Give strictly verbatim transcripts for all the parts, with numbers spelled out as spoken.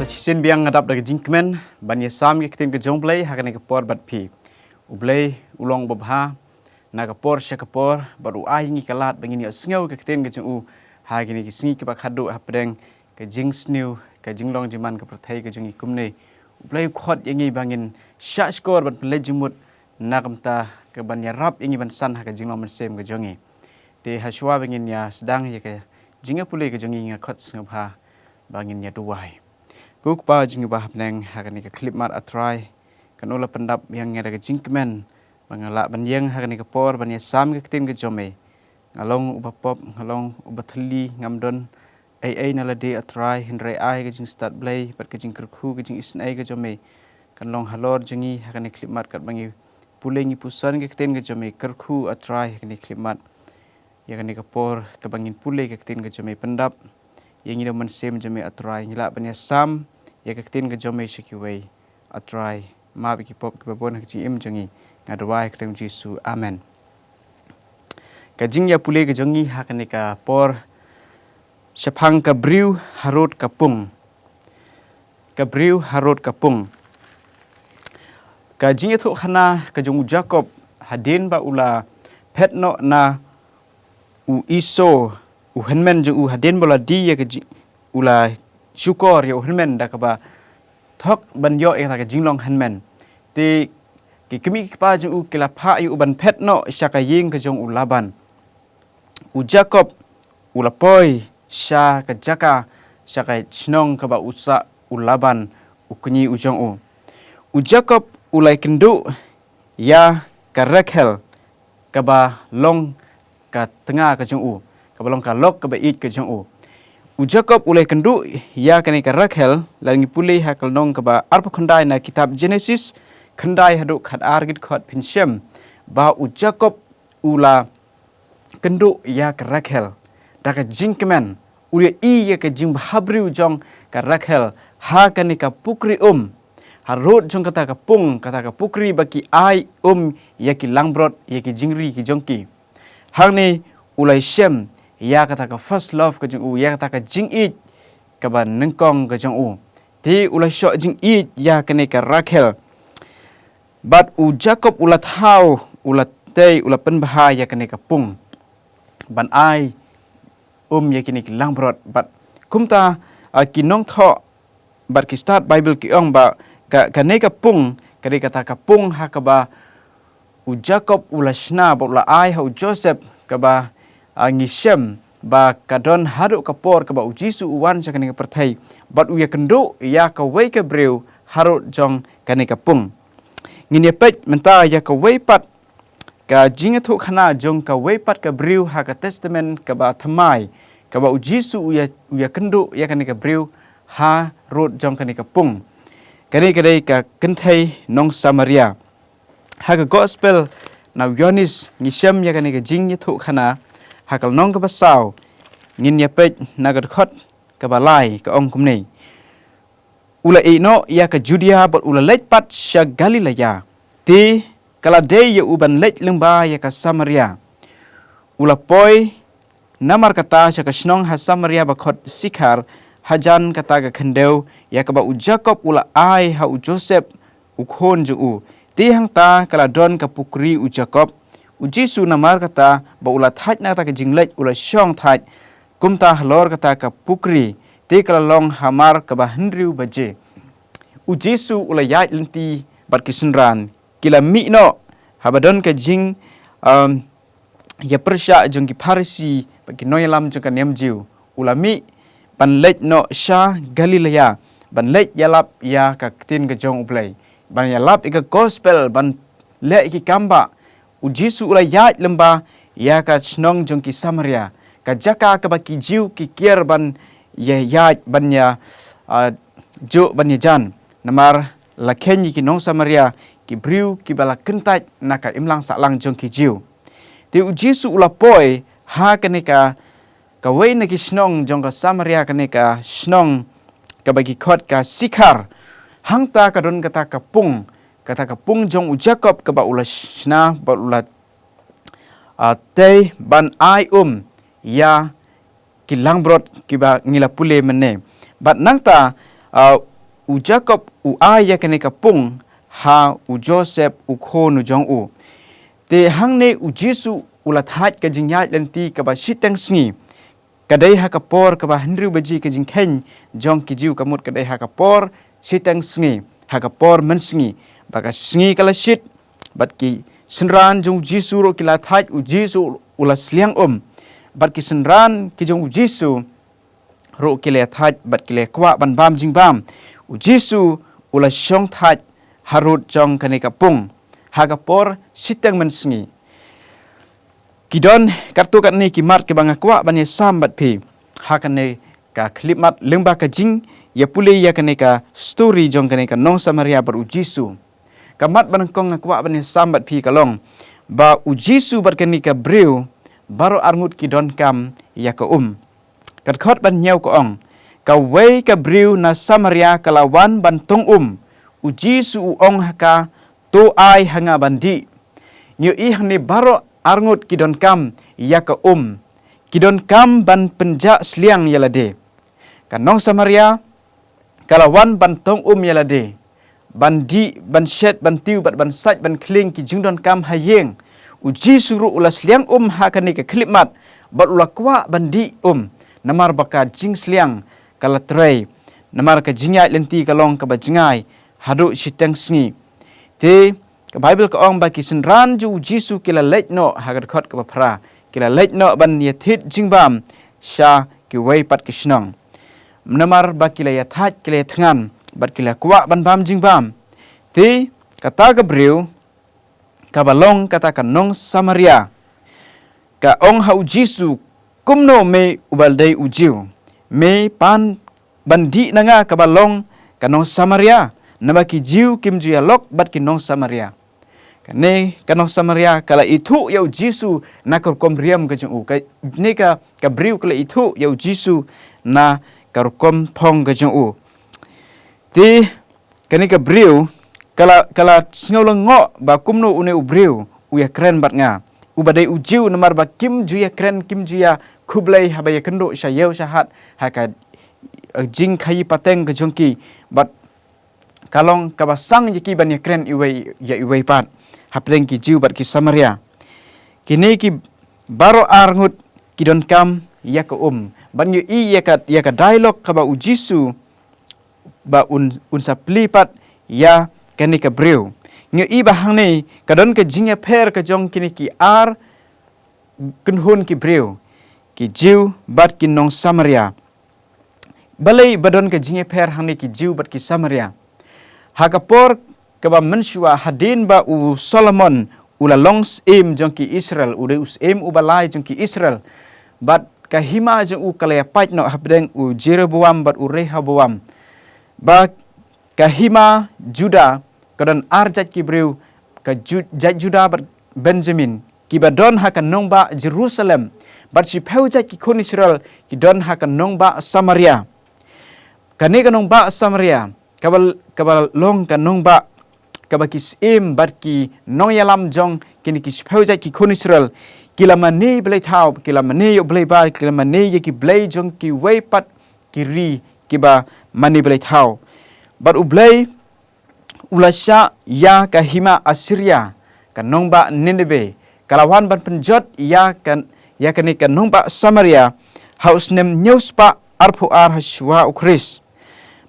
Shisien biang nga dap da ka jingkmen ban ïasam ka ktien ka jong U Blei ha kane ka por bad phi. U Blei u long babha na ka por sha ka por, bad u ai ngi ka lad ba ngin ïohsngew ka ktien ka jong u ha kine ki sngi kiba khadduh hapdeng ka jingsniew, ka jinglong jingman ka pyrthei ka jong ngi kumne. U Blei u khot ïa ngi ba ngin shah shkor bad pynleit jingmut na ka bynta ka ban ïarap ïa ngi ban san ha ka jinglong mynsiem ka jong ngi. Te ha shuwa ba ngin ïa sdang ïa ka jingïapule ka jong ngi, nga khot sngewbha ba ngin ïa duwai. Ko Kpa jong ngi ba ha bneng, ha kane ka khyllipmat, A Trai, kano la pyndap ïa nga da ka jingkmen ba nga lah ban ïeng ha kane ka por ban ïasam ka ktien ka jong me. Nga long uba pop, nga long uba thylli, ngam don ei ei na lade, A Trai, hynrei ai ka jingstad Blei bad ka jingkyrkhu, ka jingisynei ka jong me kan long halor jong ngi ha kane ka khyllipmat, katba ngi pule ngi puson ka ktien ka jong me. Kyrkhu, A Trai, ha kane ka khyllipmat, ïa kane ka por kaba ngin pule ka ktien ka jong me. Pyndap ïa ngi da u mynsiem jong me, A Trai, ngi lah ban ïasam ïa ka ktien ka jong me sha kiwei. A Trai, map ïa ki pop kiba bun ha ka jingim jong ngi. Nga duwai ha ka kyrteng U Jisu. Amen. Ka jingïapule ka jong ngi ha kane ka por, shaphang ka briew harud ka pung. Ka briew harud ka pung. Ka jingïathuhkhana ka jong u Jakob hadien ba u la phet noh na u Esau, u hynmen jong u, hadien ba u la die ïa ka ji-, u la shukor ïa u hynmen da kaba thok ban ïoh ïa ka jinglong hynmen. Te ki kmie ki kpa jong u ki la phah ïa u ban phet noh sha ka ïing ka jong u Laban. U Jakob u la poi sha ka jaka, sha ka shnong kaba u sah u Laban, u kñi u jong u. U Jakob u la ïakynduh ïa ka Rakhel, kaba long ka tnga ka jong u, kaba long ka lok kaba ïeit ka jong u. U Jakob u la ïakynduh ïa kane ka Rakhel, lada ngi pule ha ka lynnong kaba arphew khyndai na kitab Genesis, khyndai haduh khatar, ngi khot, phin shem ba u Jakob u la kynduh ïa ka Rakhel da ka jingkmen. U ïohi ïa ka jingbhabriew jong ka Rakhel ha kane ka pukri um, harud jong kata ka pung, kata ka pukri ba ki ai um ïa ki langbrot, ïa ki jingri ki jong ki. Hangne u la shem ïa kata ka first love ka jong u, ïa kata ka jingïeit kaba nyngkong ka jong u. Te u la shoh jingïeit ïa kane ka Rakhel. Bad u Jakob u la thaw, u la tei, u la pynbha ïa kane ka pung ban ai um ïa kine ki langbrot. Bad kumta, ah, ki nongthoh bad ki stad Baibl ki ong ba ka, kane ka pung ka dei kata ka pung ha kaba u Jakob u la shna bad u la ai ha u Joseph, kaba, ah, ngi shem ba ka don haduh ka por kaba u Jisu u wan sha kane ka pyrthei bad u ïakynduh ïa kawei ka briew harud jong kane ka pung. Ngin ïa peit mynta ïa kawei pat ka jingïathuhkhana jong kawei pat ka briew ha ka Testament kaba thymmai, kaba u Jisu u ïa, u ïakynduh ïa kane ka briew harud jong kane ka pung. Kane ka dei ka kynthei nong Samaria. Ha ka Gospel na u Ïoannis ngi shem ïa kane ka jingïathuhkhana ha ka lynnong kaba saw, ngin ïa peit na ka dkhot kaba lai, ka ong kumne: U la ïeh noh ïa ka Judia bad u la leit pat sha Galilea. Te ka la dei ïa u ban leit lyngba ïa ka Samaria. U la poi namar kata sha ka shnong ha Samaria ba khot Sikhar, hajan kata ka khyndew ïa kaba u Jakob u la ai ha u Joseph, u khun jong u. Te hangta ka la don ka pukri u Jakob. U Jisu namar kata ba u la thait na kata ka jingleit, u la shong thait kumta halor kata ka pukri. Te ka la long hamar kaba hynriew baje. U Jisu u la ïaid lynti bad ki synran. Ki la mih noh haba don ka jing, um, ïapyrshah jong ki Pharisi bad ki nongïalam jong ka niam Jiw. U la mih ban leit noh sha Galilea, ban leit ïalap ïa ka ktien ka jong U Blei, ban ïalap ïa ka Gospel, ban leh ki kambah. U Jisu u la ïaid lyngba ïa ka shnong jong ki Samaria, ka jaka kaba ki Jiw ki kiar ban ïa ïaid, ban ïa, ah, juh ban ïajan. Namar la kheiñ ïa ki nong Samaria, ki briew kiba la kyntait na ka imlang sahlang jong ki Jiw. Te u Jisu u la poi ha kane ka, kawei na ki shnong jong ka Samaria, kane ka shnong kaba ki khot ka Sikhar. Hangta ka don kata ka pung, kata ka pung jong u Jakob kaba u la shna bad u la, ah, tei ban ai um ïa ki langbrot kiba ngi la pule mynne. Bad nangta, ah, u Jakob u ai ïa kane ka pung ha u Joseph u khun u jong u. Te hangne u Jisu u la thait ka jingïaid lynti kaba shiteng sngi. Ka dei ha ka por kaba hynriew baje ka jingkheiñ jong ki Jiw, ka mut ka dei ha ka por shiteng sngi, ha ka por mynsngi, ba ka sngi ka la shit, bad ki synran jong u Jisu ruh ki la thait, u Jisu u la sliang um, bad ki synran ki jong u Jisu ruh ki la thait, bad ki la kwah ban bam jingbam. U Jisu u la shong thait harud jong kane ka pung ha ka por shiteng mynsngi. Ki don katto katne ki mat kiba nga kwah ban ïasam bad phi ha kane ka khyllipmat lyngba ka jingïapule ïa kane ka story jong kane ka nong Samaria bad u Jisu. Ka mat ba nyngkong nga kwah ban ïasam bad phi ka long ba u Jisu bad kane ka briew baroh arngut ki donkam ïa ka um. Ka dkhot ba hynñiew ka ong, kawei ka briew na Samaria ka la wan ban tong um. U Jisu u ong ha ka, to ai ha nga ban dih. Ngi ïohi hangne baroh arngut ki donkam ïa ka um. Ki donkam ban pynjah sliang ïa lade. Ka nong Samaria ka la wan ban tong um ïa lade, ban dih, ban shet, ban tiew, bad ban sait, ban khlieng ki jingdonkam ha ïing. U Jisu ruh u la sliang um ha kane ka khyllipmat, bad u la kwah ban dih um, namar ba ka jingsliang ka la trei, namar ka jingïaid lynti ka long kaba jngai haduh shiteng sngi. Te ka Baibl ka ong ba ki synran jong u Jisu ki la leit noh, ha ka dkhot kaba phra, ki la leit noh ban ïathied jingbam sha kiwei pat ki shnong. Namar ba ki la ïathait, ki la ïathngan, bad ki la kwah ban bam jingbam. Te kata ka briew kaba long kata ka nong Samaria ka ong ha u Jisu, kumno me uba dei u Jiw, me pan ban dih na nga kaba long ka nong Samaria? Naba ki Jiw kim ju ïalok bad ki nong Samaria. Kane ka nong Samaria ka la ithuh ïa u Jisu na ka rukom riam ka jong u. Kane ka, ka briew ka la ithuh ïa u Jisu na ka rukom phong ka jong u. Te kane ka briew ka la, ka la sngew lyngngoh ba kumno une u briew u ïakren bad nga, uba dei u Jiw, namar ba kim ju ïakren, kim ju ïakhublei haba ïakynduh sha ïew sha hat ha ka, eh, jingkhaïi pateng ka jong ki. Bad ka long kaba sang ïa ki ban ïakren iwei ïa iwei pat hapdeng ki Jiw bad ki Samaria. Kine ki baroh arngut ki donkam ïa ka um. Bad ngi ïohi ïa ka, ïa ka dialogue kaba u Jisu ba un, un sa plie pat ïa kane ka briew. Ngi ïohi ba hangne ka don ka jingïapher ka jong kine ki ar kynhun ki briew, ki Jiw bad ki nong Samaria. Balei ba don ka jingïapher hangne ki Jiw bad ki Samaria? Ha ka por kaba mynshuwa, hadien ba u Solomon u la long syiem jong ki Israel, u dei u syiem uba lai jong ki Israel, bad ka hima jong u ka la ïapait noh hapdeng u Jeroboam bad u Rehoboam. Ba ka hima Juda ka don ar jait ki briew, ka Ju-, jait Juda bad Benjamin, kiba don ha ka nongbah Jerusalem, bad shiphew jait ki khun Israel ki don ha ka nongbah Samaria. Kane ka nongbah Samaria kaba, kaba long ka nongbah kaba ki syiem bad ki nongïalam jong kine ki shiphew jait ki khun Israel ki la mane blei thaw, ki la mane ïa u Blei Baal, ki la mane ïa ki blei jong kiwei pat ki ri kiba mane blei thaw. Bad u Blei u la shah ïa ka hima Assyria, ka nongbah Nineveh ka la wan ban pynjot ïa ka, ïa kane ka nongbah Samaria ha u snem hynñiew spah arphew ar ha shuwa u Khrist.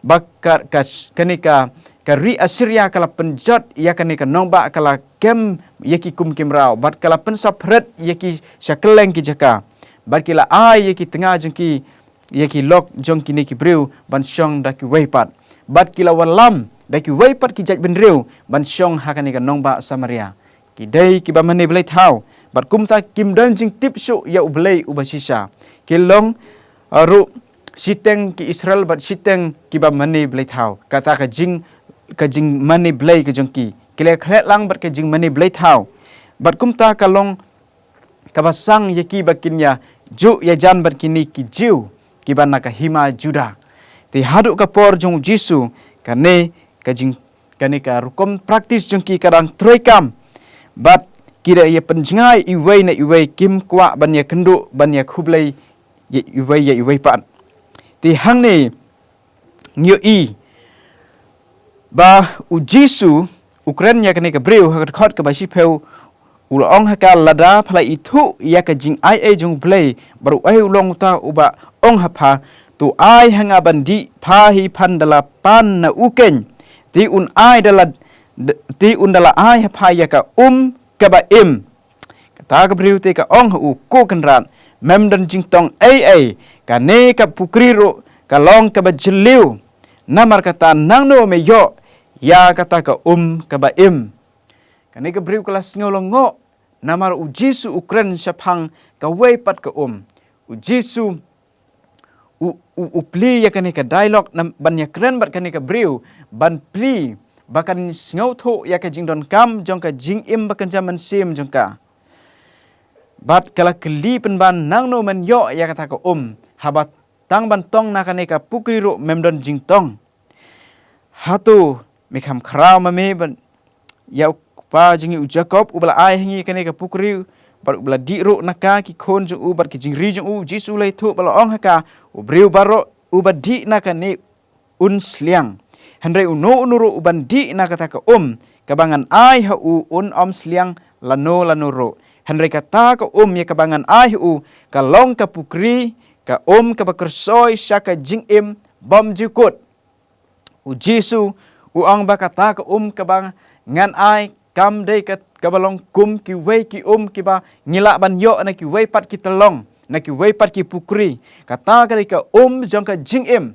Ba ka, ka, kane ka, ka ri Assyria ka la pynjot ïa kane ka nongbah, ka la kem ïa ki kum ki mraw, bad ka la pynsaphriang ïa ki sha kylleng ki jaka, bad ki la ai ïa ki tnga jong ki ïa ki lok jong kine ki briew ban shong da kiwei pat. Bad ki la wallam da kiwei pat ki jaitbynriew ban shong ha kane ka nongbah Samaria. Ki dei kiba mane blei thaw, bad kumta kim don jingtip shuh ïa u Blei uba shisha. Ki long, uh, ruh shiteng ki Israel bad shiteng kiba mane blei thaw. Kata ka jing, ka jingmane blei ka jong ki, ki la khleh lang bad ka jingmane blei thaw. Bad kumta ka long kaba sang ïa ki ba kin ïa juh ïa jan bad kine ki Jiw kiba na ka hima Juda. Te haduh ka por jong u Jisu, kane ka jing, kane ka rukom praktis jong ki ka dang trei kam. Bad ki da ïa pynjngai iwei na iwei, kim kwah ban ïa kynduh, ban ïa khublei ïa iwei ïa iwei pat. Te hangne ngi ïohi Ba u Jisu u kren ïa kane ka briew ha ka dkhot kaba shiphew, u la ong ha ka, lada pha la ithuh ïa ka jingai ei jong U Blei, bad uei u long uta uba ong ha pha, to ai ha nga ban dih, pha hi phan da la pan na u keiñ, te un ai da la, te un da la ai ha pha ïa ka um kaba im. Kata ka briew te ka ong ha u, ko kynrad, mem don jingtong ei ei, kane ka pukri ruh ka long kaba jylliew, namar kata nangno me ïoh ïa kata ka um kaba im? Kane ka briew ka la sngew lyngngoh namar u Jisu u kren shaphang kawei pat ka um. U Jisu u, u, u plie ïa kane ka dialogue nam, ban ïakren bad kane ka briew, ban plie ba kan sngewthuh ïa ka jingdonkam jong ka jingim ba kynja mynsiem jong ka. Bad ka la kylli pynban, nangno men ïoh ïa kata ka um, haba tang ban tong na kane ka pukri ruh mem don jingtong? Hato me kham khraw ma me ban ïa u kpa jong ngi u Jakob, uba la ai ha ngi kane ka pukri, bad uba la dih ruh na ka ki khun jong u bad ki jingri jong u? U Jisu u la ithuh bad la ong ha ka, u briew baroh uba dih na kane un sliang. Hynrei uno uno ruh uban dih na kata ka um kaba ngan ai ha u un ym sliang lano lano ruh. Hynrei kata ka um ïa kaba ngan ai ha u ka long ka pukri, ka um kaba kyrsoi sha ka jingim bymjukut. U Jisu u ong ba kata ka um kaba ngan ai kam dei ka, kaba long kum kiwei ki um kiba ngi lah ban ïoh na kiwei pat ki tyllong, na kiwei pat ki pukri. Kata ka dei ka um jong ka jingim,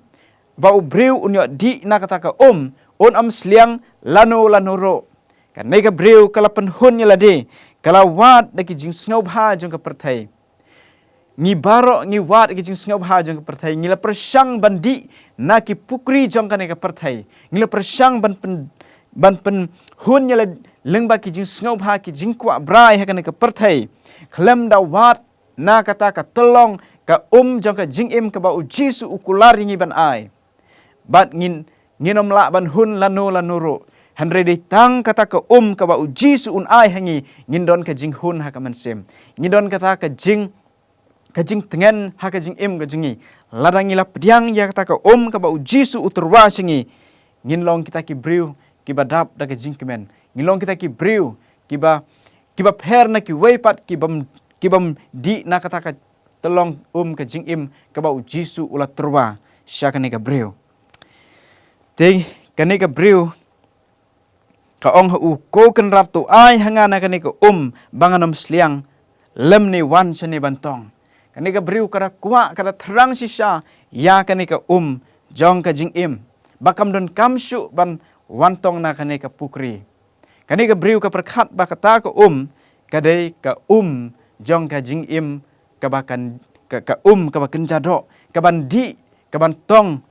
ba u briew un ïoh dih na kata ka um un ym sliang lano lano ruh. Kane ka briew ka la pynhun ïa lade, ka la wad da ki jingsngewbha jong ka pyrthei. Ngi baroh ngi wad da ki jingsngewbha jong ka pyrthei, ngi la pyrshang ban dih na ki pukri jong kane ka pyrthei, ngi la pyrshang ban pyn, ban pynhun ïa lade lyngba ki jingsngewbha, ki jingkwah brai ha kane ka pyrthei, khlem da wad na kata ka tyllong, ka um jong ka jingim kaba u Jisu u kular ïa ngi ban ai. Bad ngin, ngin ym lah ban hun lano lano ruh. Hynrei dei tang kata ka um kaba u Jisu un ai ha ngi, ngin don ka jinghun ha ka mynsiem, ngin don kata ka jing, ka jingtngen ha ka jingim ka jong ngi. Lada ngi la pdiang ïa kata ka um kaba u Jisu u tyrwa sha ngi, ngin long kita ki briew kiba dap da ka jingkmen, ngin long kita ki briew kiba, kiba pher na kiwei pat ki bym, ki bym dih na kata ka tyllong um ka jingim kaba u Jisu u la tyrwa sha kane ka briew. Te kane ka briew ka ong ha u, ko kynrad, to ai ha nga na kane ka um ba ngan ym sliang lymne wan shane ban tong. Kane ka briew ka da kwah, ka da thrang shisha ïa kane ka um jong ka jingim ba kam donkam shuh ban wan tong na kane ka pukri. Kane ka briew ka pyrkhat ba kata ka um ka dei ka um jong ka jingim kaba kan, ka, ka um kaba kynja doh, kaban dih, kaban tong,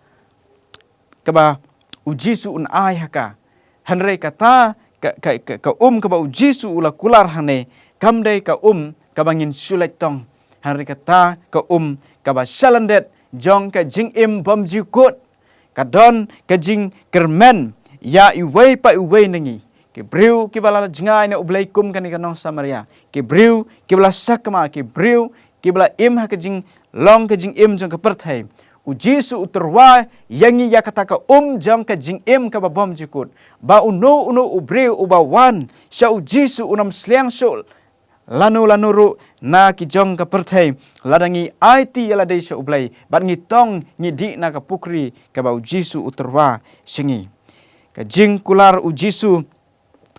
kaba u Jisu un ai ha ka. Hynrei kata ka, ka, ka, ka um kaba u Jisu u la kular hangne kam dei ka um kaba ngin shu leit tong. Hynrei kata ka um kaba shalyndet jong ka jingim bymjukut. Ka don ka jingkyrmen ïa iwei pa iwei na ngi. Ki briew kiba la jngai na U Blei kum kane ka nong Samaria, ki briew kiba la sakma, ki briew kiba la im ha ka jinglong ka jingim jong ka pyrthei. U Jisu u tyrwa ïa ngi ïa kata ka um jong ka jingim kaba bymjukut, ba uno uno u briew uba wan sha u Jisu un ym sliang shuh lano lano ruh na ki jong ka pyrthei, lada ngi aiti ïa lade sha U Blei bad ngi tong, ngi dih na ka pukri kaba u Jisu u tyrwa sha ngi. Ka jingkular u Jisu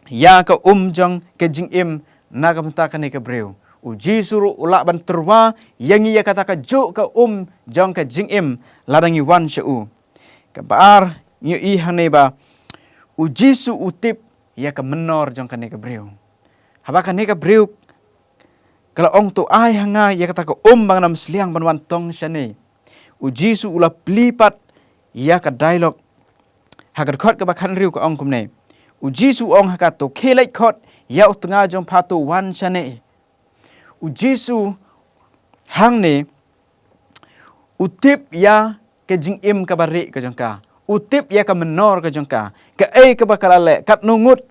ïa ka um jong ka jingim na ka bynta kane ka briew. U Jisu ruh u lah ban tyrwa ïa ngi ïa kata kajuh ka um jong ka jingim lada ngi wan sha u. Kaba ar, ngi ïohi hangne ba u Jisu u tip ïa ka mynnor jong kane ka briew. Haba kane ka briew ka la ong, to ai ha nga ïa kata ka um ba ngan ym sliang ban wan tong shane, u Jisu u la plie pat ïa ka dialogue. Ha ka dkhot kaba khathynriew ka ong kumne, u Jisu u ong ha ka, to khie leit khot ïa u tnga jong pha, to wan shane. U Jisu hangne u tip ïa ka jingim kaba rieh ka jong ka, u tip ïa ka mynnor ka jong ka, kaei kaba ka la leh, katno ngut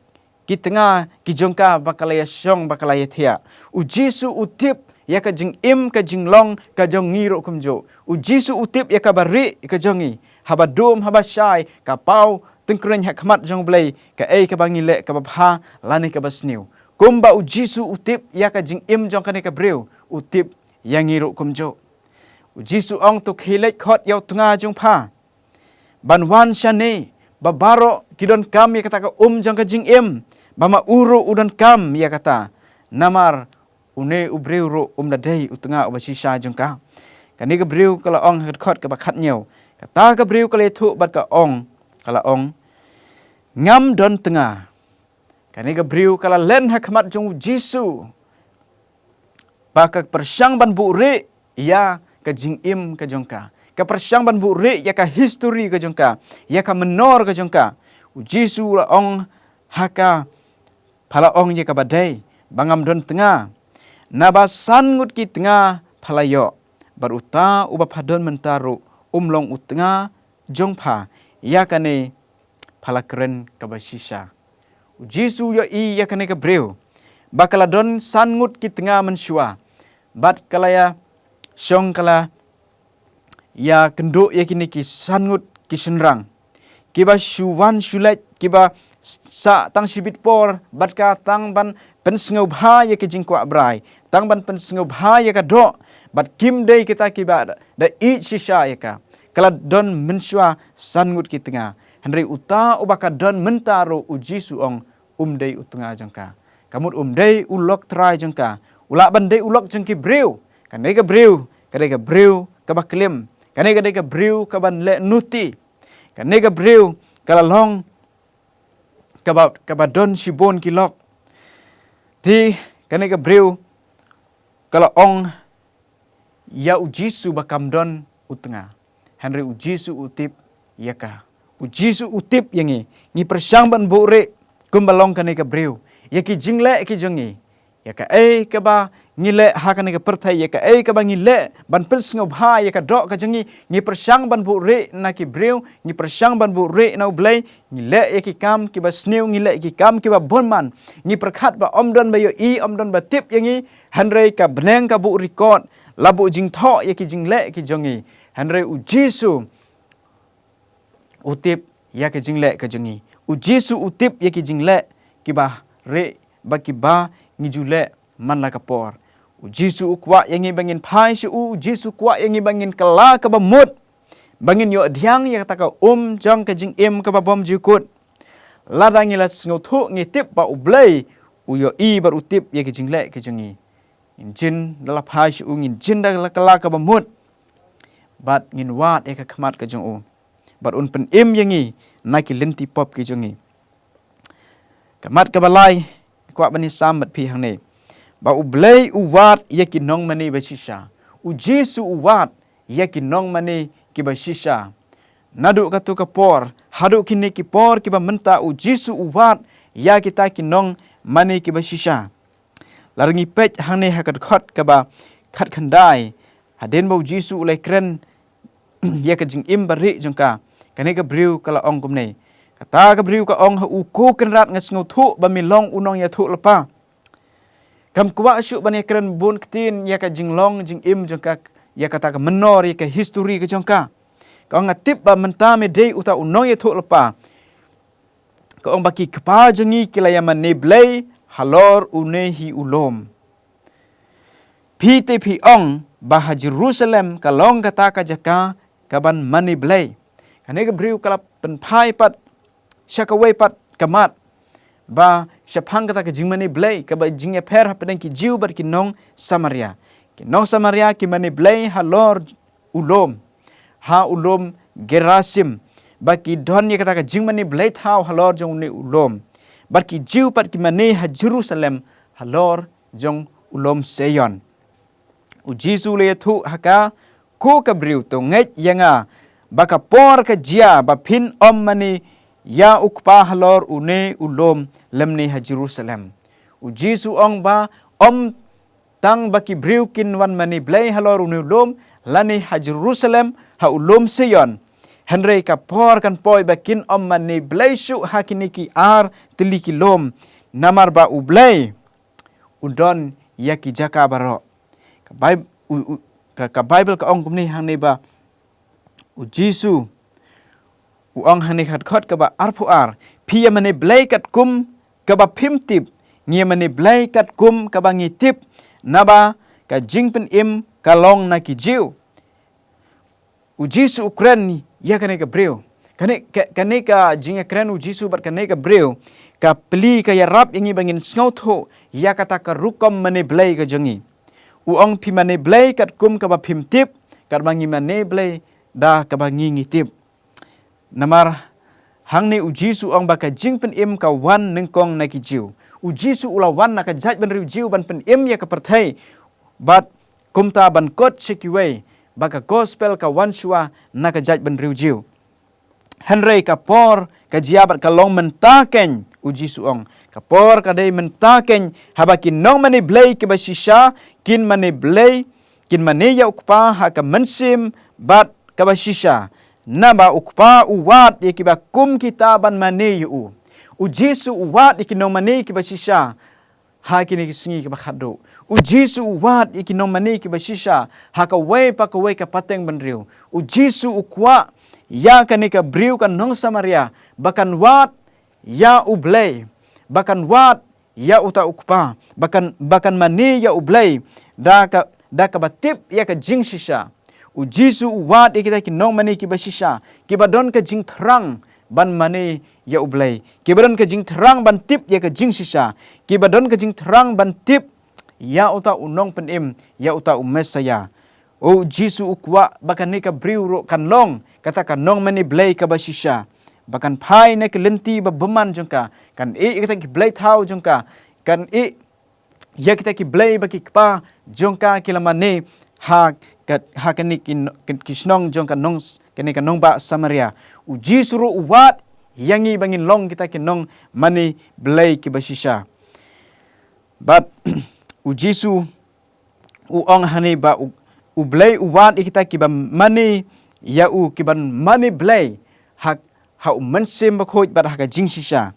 ki tnga ki jong ka ba ka la ïashong, ba ka la ïathiah. U Jisu u tip ïa ka jingim ka jinglong ka jong ngi ruh kumjuh. U Jisu u tip ïa kaba rieh ka jong ngi. Haba dum haba shai ka paw tyngkhuh ha khmat jong U Blei, kaei kaba ngi leh kaba bha lane kaba sniew. Kumba U Jisu u tip ïa ka jingim jong kane ka briew, u tip ïa ngi ruh kumjuh. U Jisu ong, to khie leit khot ïa u tnga jong pha ban wan shane, ba baroh ki donkam ïa kata ka um jong ka jingim, ba ma u ruh u donkam ïa kata. Namar une u briew ruh um da dei u tnga uba shisha jong ka. Kane ka briew ka la ong ha ka dkhot kaba khathynñiew. Kata ka briew ka la ïathuh bad ka ong, ka la ong, ngam don tnga. Kane ka briew ka la len ha khmat jong U Jisu, ba ka pyrshang ban buhrieh ïa ka jingim ka jong ka. Ka pyrshang ban buhrieh ïa ka history ka jong ka, ïa ka mynnor ka jong ka. U Jisu u la ong ha ka, pha la ong ïa kaba dei ba ngam don tnga. Naba san ngut ki tnga pha la ïoh, bad uta uba pha don mynta ruh um long u tnga jong pha ïa kane, pha la kren kaba shisha. U Jisu u ïohi ïa kane ka briew ba ka la don san ngut ki tnga mynshuwa, bad ka la ïa shong, ka la ïa kynduh ïa kine ki san ngut ki shynrang kiba shu wan shu leit, kiba sah tang shibit por bad ka tang ban pynsngewbha ïa ki jingkwah brai, tang ban pynsngewbha ïa ka doh, bad kim dei kita kiba da, da ïeit shisha ïa ka. Ka la don mynshuwa san ngut ki tnga. Hynrei uta uba ka don mynta ruh, U Jisu ong, um dei u tnga jong ka. Ka mut um dei u lok trai jong ka. U lah ban dei u lok jong ki briew. Kane ka briew ka dei ka briew kaba klim. Kane ka dei ka briew kaban leh nuti. Kane ka briew ka la long kaba, kaba don shibun ki lok. Te kane ka briew ka la ong ïa U Jisu ba kam don u tnga. Hynrei U Jisu u tip ïa ka. U Jisu u tip ïa ngi. Ngi pyrshang ban buhrieh kumba long kane ka briew ïa ki jingleh ki jong ngi, ïa kaei kaba ngi leh ha kane ka pyrthei, ïa kaei kaba ngi leh ban pynsngewbha ïa ka doh ka jong ngi. Ngi pyrshang ban buhrieh na ki briew, ngi pyrshang ban buhrieh na U Blei. Ngi leh ïa ki kam kiba sniew, ngi leh ïa ki kam kiba bun man. Ngi pyrkhat ba ym don ba ïohi, ym don ba tip ïa ngi. Hynrei ka bneng ka buh record, la buh jingthoh ïa ki jingleh ki jong ngi. Hynrei U Jisu u tip ïa ki jingleh ki jong ngi. U Jisu u tip ïa ki jingleh kiba rieh bad kiba ngi ju leh man la ka por. U Jisu u kwah ïa ngi ba ngin phai sha u, U Jisu u kwah ïa ngi ba ngin kylla kaba mut, ba ngin ïoh pdiang ïa kata ka um jong ka jingim kaba bymjukut. Lada ngi la sngewthuh, ngi tip ba U Blei u ïohi bad u tip ïa ki jingleh ki jong ngi, ngin jin da la phai sha u, ngin jin da la kylla kaba mut, bad ngin wad ïa ka khmat ka jong u, bad un pynim ïa ngi na ki lynti pop ki jong ngi. Ka mat kaba lai, kwah ban ïasam bad phi hangne, ba U Blei u wad ïa ki nongmane ba shisha. U Jisu u wad ïa ki nongmane kiba shisha. Naduh kato ka por haduh kine ki por kiba mynta, U Jisu u wad ïa kita ki nongmane kiba shisha. Lada ngi peit hangne ha ka dkhot kaba khatkhyndai, hadien ba U Jisu u la kren ïa ka jingim ba rieh jong ka, kane ka briew ka la ong kumne. Kata ka briew ka ong ha u, ko Kynrad, nga sngewthuh ba me long u nongïathuhlypa. Kam kwah shuh ban ïakren bun ktien ïa ka jinglong jingim jong ka, ïa kata ka mynnor, ïa ka history ka jong ka. Ka ong, nga tip ba mynta me dei uta u nongïathuhlypa. Ka ong ba ki kpa jong ngi ki la ïa mane blei halor une hi u lum. Phi te phi ong ba ha Jerusalem ka long kata ka jaka kaban mane blei. Kane ka briew ka la pynphai pat sha kawei pat ka mat, ba shaphang kata ka jingmane blei, kaba jingïapher hapdeng ki Jiw bad ki nong Samaria. Ki nong Samaria ki mane blei halor u lum, ha u lum Gerasim, ba ki don ïa kata ka jingmane blei thaw halor jong une u lum. Bad ki Jiw pat ki mane ha Jerusalem halor jong u lum Sion. U Jisu u la ïathuh ha ka, ko ka briew, to ngeit ïa nga ba ka por ka jia ba phin ym mane ïa u Kpa halor une u lum lymne ha Jerusalem. U Jisu u ong ba ym tang ba ki briew kin wan mane blei halor une u lum lane ha Jerusalem, ha u lum Sion, hynrei ka por kan poi ba kin ym mane blei shuh ha kine ki ar tylli ki lum, namar ba U Blei u don ïa ki jaka baroh. Ka Baib-, u, u, ka, ka Baibl ka ong kumne hangne ba U Jisu U ong ha kane ka dkhot kaba arphew ar, phi ïa mane blei katkum kaba phim tip, ngi ïa mane blei katkum kaba ngi tip, naba ka jingpynim ka long na ki Jiw. U Jisu u kren ïa kane ka briew. Kane ka, kane ka jingïakren u Jisu bad kane ka briew, ka plie ka ïarap ïa ngi ba ngin sngewthuh ïa kata ka rukom mane blei ka jong ngi. U ong phi mane blei katkum kaba phim tip, katba ngi mane blei da kaba ngi ngi tip. Namar hangne u Jisu u ong ba ka jingpynim ka wan nyngkong na ki Jiw. U Jisu u la wan na ka jaitbynriew Jiw ban pynim ïa ka pyrthei, bad kumta ban kot sha kiwei ba ka gospel ka wan shuwa na ka jaitbynriew Jiw. Hynrei ka por ka jia bad ka long mynta keiñ, u Jisu u ong. Ka por ka dei mynta keiñ, haba ki nongmane blei kiba shisha kin mane blei, kin mane ïa u Kpa ha ka mynsiem bad kaba shisha. Naba u Kpa u wad ïa kiba kum kita ban mane ïa u. U Jisu u wad ïa ki nongmane kiba shisha ha kine ki sngi kiba khatduh. U Jisu u wad ïa ki nongmane kiba shisha ha kawei pa kawei ka pateng bynriew. U Jisu u kwah ïa kane ka briew ka nong Samaria ba kan wad ïa U Blei, ba kan wad ïa uta u Kpa, ba kan, ba kan mane ïa U Blei da ka, da kaba tip ïa ka jingshisha. U Jisu u wad ïa kita ki nongmane kiba shisha, kiba don ka jingthrang ban mane ïa U Blei, kiba don ka jingthrang ban tip ïa ka jingshisha, kiba don ka jingthrang ban tip ïa uta u nongpynim, ïa uta u Messaïah. U Jisu u kwah ba kane ka briew ruh kan long kata ka nongmane blei kaba shisha, ba kan phai na ka lynti ba bymman jong ka, kan ïeh ïa kita ki blei thaw jong ka, kan ïeh ïa kita ki blei ba ki kpa jong ka ki la mane ha ka, ha kane ki, ki shnong jong ka nong, kane ka nongbah Samaria. U Jisu ruh u wad ïa ngi ba ngin long kita ki nongmane blei kiba shisha. Bad u Jisu u ong hangne ba u, U Blei u wad ïa kita kiba mane ïa u, kiban mane blei ha, ha U Mynsiem Bakhuid bad ha ka jingshisha.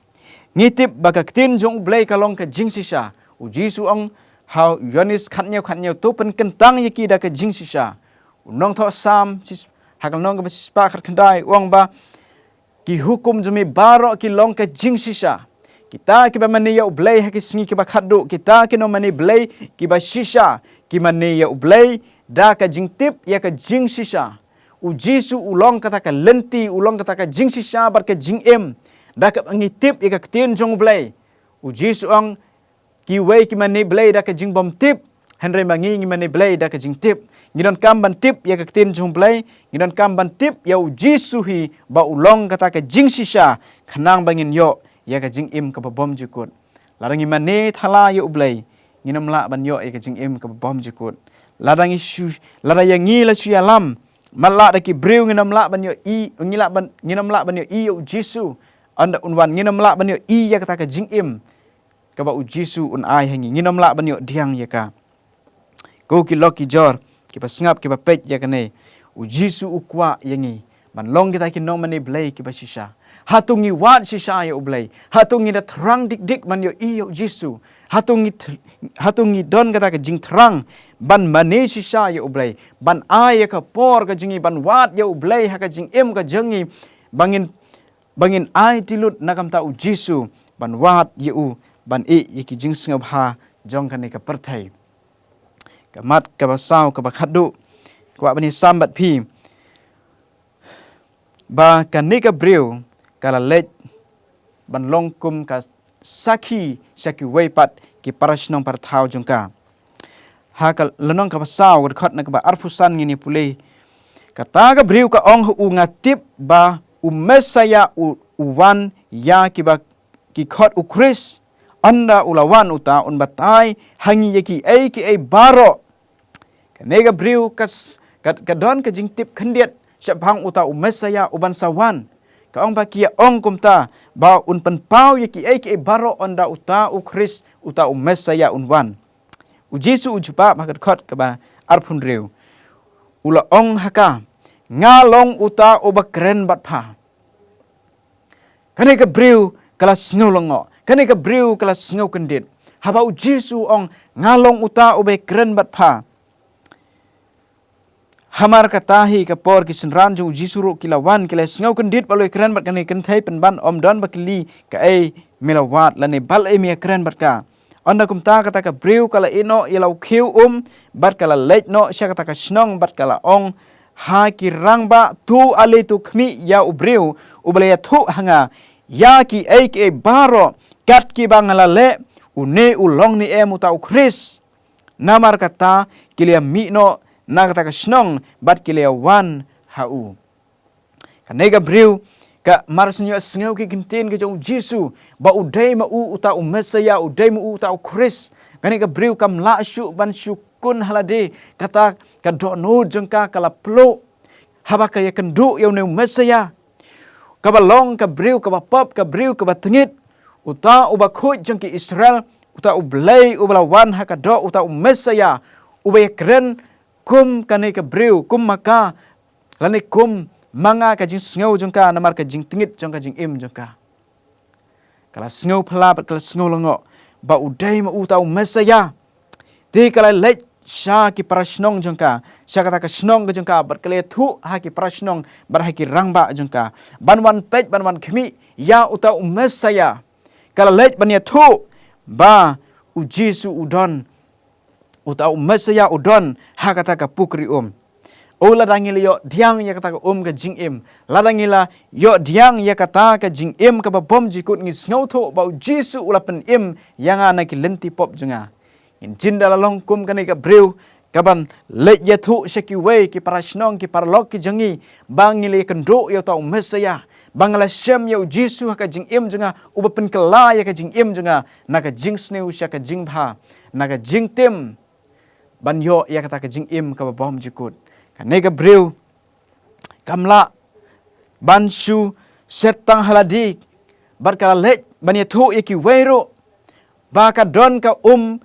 Ngi tip ba ka ktien jong U Blei ka long ka jingshisha. U Jisu u ong ha Ïoannis khathynñiew khathynñiew, to pynkyntang ïa ki da ka jingshisha. U nongthoh Salm sis-, ha ka lynnong kaba shispah khatkhyndai u ong ba ki hukum jong me baroh ki long ka jingshisha. Kita kiba mane ïa U Blei ha ki sngi kiba khatduh, kita ki nongmane blei kiba shisha, ki mane ïa U Blei da ka jingtip ïa ka jingshisha. U Jisu u long kata ka lynti, u long kata ka jingshisha bad ka jingim. Da kaba ngi tip ïa ka ktien jong U Blei, u Jisu u ong, kiwei ki mane blei da ka jingbymtip, hynrei ma ngi ngi mane blei da ka jingtip. Ngi donkam ban tip ïa ka ktien jong U Blei, ngi donkam ban tip ïa u Jisu hi ba u long kata ka jingshisha, khnang ba ngin ïoh ïa ka jingim kaba bymjukut. Lada ngi mane thala ïa U Blei, ngin ym lah ban ïoh ïa ka jingim kaba bymjukut. Lada ngi shu, lada ïa ngi la shu ïalam matlah da ki briew, ngin ym lah ban ïohi, ngi lah ban, ngin ym lah ban ïohi ïa u Jisu ynda un wan, ngin ym lah ban ïohi ïa kata ka jingim kaba u Jisu un ai ha ngi, ngin ym lah ban ïoh pdiang ïa ka. Ko ki lok ki jor, kiba sngap kiba peit ïa kane, u Jisu u kwah ïa ngi ban long kita ki nongmane blei kiba shisha. Hato ngi wad shisha ïa U Blei? Hato ngi da thrang dik dik ban ïohi ïa u Jisu? Hato ngi th-, hato ngi don kata ka jingthrang ban mane shisha ïa U Blei, ban ai ïa ka por ka jong ngi ban wad ïa U Blei ha ka jingim ka jong ngi, ba ngin, ba ngin aiti lut na ka bynta u Jisu, ban wad ïa u, ban ïeh ïa ki jingsngewbha jong kane ka pyrthei. Ka mat kaba saw kaba khatduh, kwah ban ïasam bad phi ba kane ka briew ka la leit ban long kum ka sakhi sha kiwei pat ki parashnong parathaw jong ka. Ha ka lynnong kaba saw, ka dkhot na kaba arphew san ngin ïa pule. Kata ka briew ka ong ha u, nga tip ba u Messaïah u, u wan ïa kiba ki khot u Khrist. Ynda u la wan uta un batai ha ngi ïa kiei kiei baroh. Kane ka briew ka s-, ka, ka don ka jingtip khyndiat shaphang uta u Messaïah uban sa wan. Ka ong ba ki ïa ong kumta ba un pynpaw ïa kiei kiei baroh ynda uta u Khrist, uta u Messaïah un wan. U Jisu u jubab ha ka dkhot kaba arphew hynriew. U la ong ha ka, nga long uta uba kren bad pha. Kane ka briew ka la sngew lyngngoh. Kane ka briew ka la sngew kyndit haba u Jisu u ong, nga long uta uba kren bad pha. Hamar kata hi ka por ki synran jong u Jisu ruh ki la wan, ki la sngew kyndit ba u la ïakren bad kane ka kynthei, pynban ym don ba kylli kaei me la wad lane balei me ïakren bad ka. Ynda kumta kata ka briew ka la ïeh noh ïa la u khiew um bad ka la leit noh sha kata ka shnong bad ka la ong ha ki rangbah, to ale to khmih ïa u briew uba la ïathuh ha nga ïa kiei kiei baroh kat kiba nga la leh, une u long ne em uta u Khrist. Namar kata ki la ïa mih noh na kata ka shnong bad ki la ïa wan ha u. Kane ka briew ka mar shu ïohsngew ki ktien ka jong u Jisu ba u dei ma u uta u Messaïah, u dei ma u uta u Khrist. Kane ka briew kam lah shuh ban shu kun ha lade, kata ka dohnud jong ka ka la pluh haba ka ïakynduh ïa une u Messaïah, kaba long ka briew kaba pop, ka briew kaba tngit, uta uba khuid jong ki Israel, uta u Blei uba la wan ha ka doh, uta u Messaïah uba ïakren kum kane ka briew, kum ma ka, lane kum ma nga ka jingsngew jong ka namar ka jingtngit jong ka jingim jong ka. Ka la sngew phylla bad ka la sngew lyngngoh ba u dei ma uta u Messaïah. Te ka la leit sha ki para shnong jong ka, sha kata ka shnong ka jong ka, bad ka la ïathuh ha ki para shnong bad ha ki rangbah jong ka ban wan peit, ban wan khmih ïa uta u Messaïah. Ka la leit ban ïathuh ba u Jisu u don, uta u Messaïah u don ha kata ka pukri um. O lada ngi la ïoh diang ïa kata ka um ka jingim, lada ngi la ïoh diang ïa kata ka jingim kaba bymjukut, ngi sngewthuh ba u Jisu u la pynim ïa nga na ki lynti pop jong nga. Ngin jin da la long kum kane ka briew kaban leit ïathuh sha kiwei ki para shnong, ki paralok ki jong ngi ba ngi la ïakynduh ïa uta u Messaïah, ba ngi la shem ïa u Jisu ha ka jingim jong nga, uba pynkylla ïa ka jingim jong nga na ka jingsniew sha ka jingbha, na ka jingtim ban ïoh ïa kata ka jingim kaba bymjukut. Kane ka briew kam lah ban shu set tang ha lade bad ka la leit ban ïathuh ïa kiwei ruh ba ka don ka um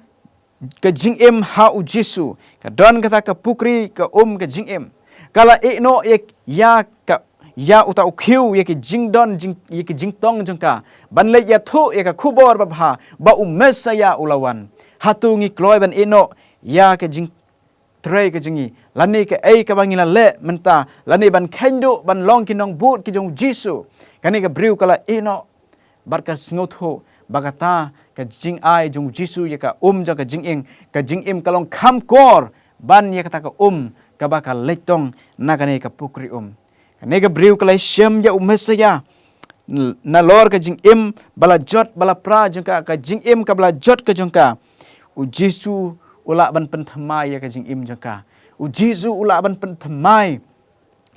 ka jingim ha u Jisu, ka don kata ka pukri ka um ka jingim. Ka la ïeh noh ïa, ïa ka, ïa uta u khiew, ïa ki jingdon jing, ïa ki jingtong jong ka ban leit ïathuh ïa ka khubor babha ba u Messaïah u la wan. Hato ngi kloi ban ïeh noh ïa ka jingtrei ka jong ngi, lane kaei kaba ngi la leh mynta, lane ban kheiñ duh ban long ki nongbud ki jong u Jisu? Kane ka briew ka la ïeh noh bad ka sngewthuh ba kata ka jingai jong u Jisu ïa ka um jong ka jingim, ka jingim ka long kham kor ban ïa kata ka um kaba ka leit tong na kane ka pukri um. Kane ka briew ka la shem ïa u Messaïah. N-, nalor ka jingim ba la jot ba la pra jong ka, ka jingim kaba la jot ka jong ka, u Jisu u lah ban pynthymmai ïa ka jingim jong ka. U Jisu u lah ban pynthymmai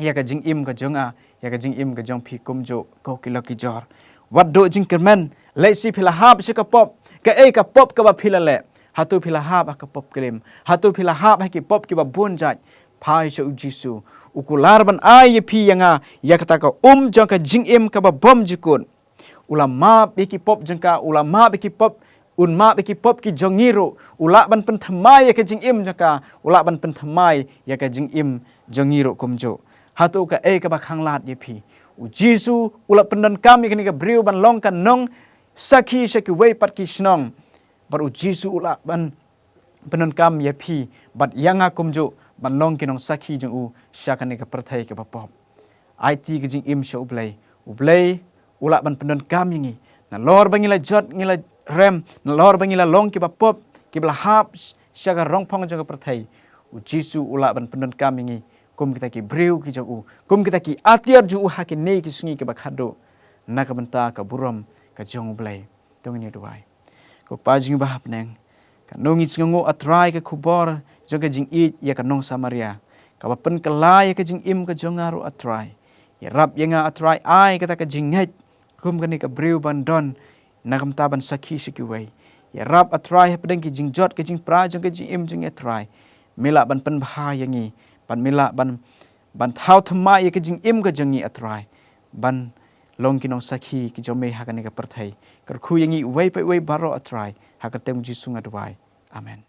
ïa ka jingim ka jong nga, ïa ka jingim ka jong phi kumjuh, ko ki lok ki jor. Wat duh jingkyrmen, lehse phi la hap sha ka pop. Kaei ka pop kaba phi la leh? Hato phi la hap ha ka pop klim? Hato phi la hap ha ki pop kiba bun jait? Phai sha u Jisu. U kular ban ai ïa phi ïa nga ïa kata ka um jong ka jingim kaba bymjukut. U la map ïa ki pop jong ka, u la map ïa ki pop, un map ïa ki pop ki jong ngi ruh. U lah ban pynthymmai ïa ka jingim jong ka, u lah ban pynthymmai ïa ka jingim jong ngi ruh kumjuh. Hato kaei kaba khanglad ïa phi? U Jisu u la pyndonkam ïa kane ka briew ban long ka nongsakhi sha kiwei pat ki shnong. Bad u Jisu u lah ban pyndonkam ïa phi bad ïa nga kumjuh ban long ki nongsakhi jong u sha kane ka pyrthei kaba pop. Aiti ka jingim sha U Blei. U Blei u lah ban pyndonkam ïa ngi. Nalor ba ngi la jot, ngi la rem, nalor ba ngi la long kiba pop, kiba la hap sha ka rongphong jong ka pyrthei, u Jisu u lah ban pyndonkam ïa ngi kum kita ki briew ki jong u, kum kita ki atiar jong u ha kine ki sngi kiba khadduh, na ka bynta ka burom ka jong U Blei. To ngin ïa duwai. Ko Kpa jong ngi ba ha bneng, kano ngi sngewnguh, A Trai, ka khubor jong ka jingïeit ïa ka nong Samaria, kaba pynkylla ïa ka jingim ka jong nga ruh, A Trai. Ïarap ïa nga, A Trai, ai kata ka jingngeit kum kane ka briew ban don na ka bynta ban sakhi sha kiwei. Ïarap, A Trai, hapdeng ki jingjot ki jingpra jong ka jingim jong ngi, A Trai, me lah ban pynbha ïa ngi, bad me lah ban, ban thaw thymmai ïa ka jingim ka jong ngi, A Trai, ban long ki nongsakhi ki jong me ha kane ka pyrthei. Kyrkhu ïa ngi uwei pa uwei baroh, A Trai, ha ka kyrteng U Jisu nga duwai. Amen.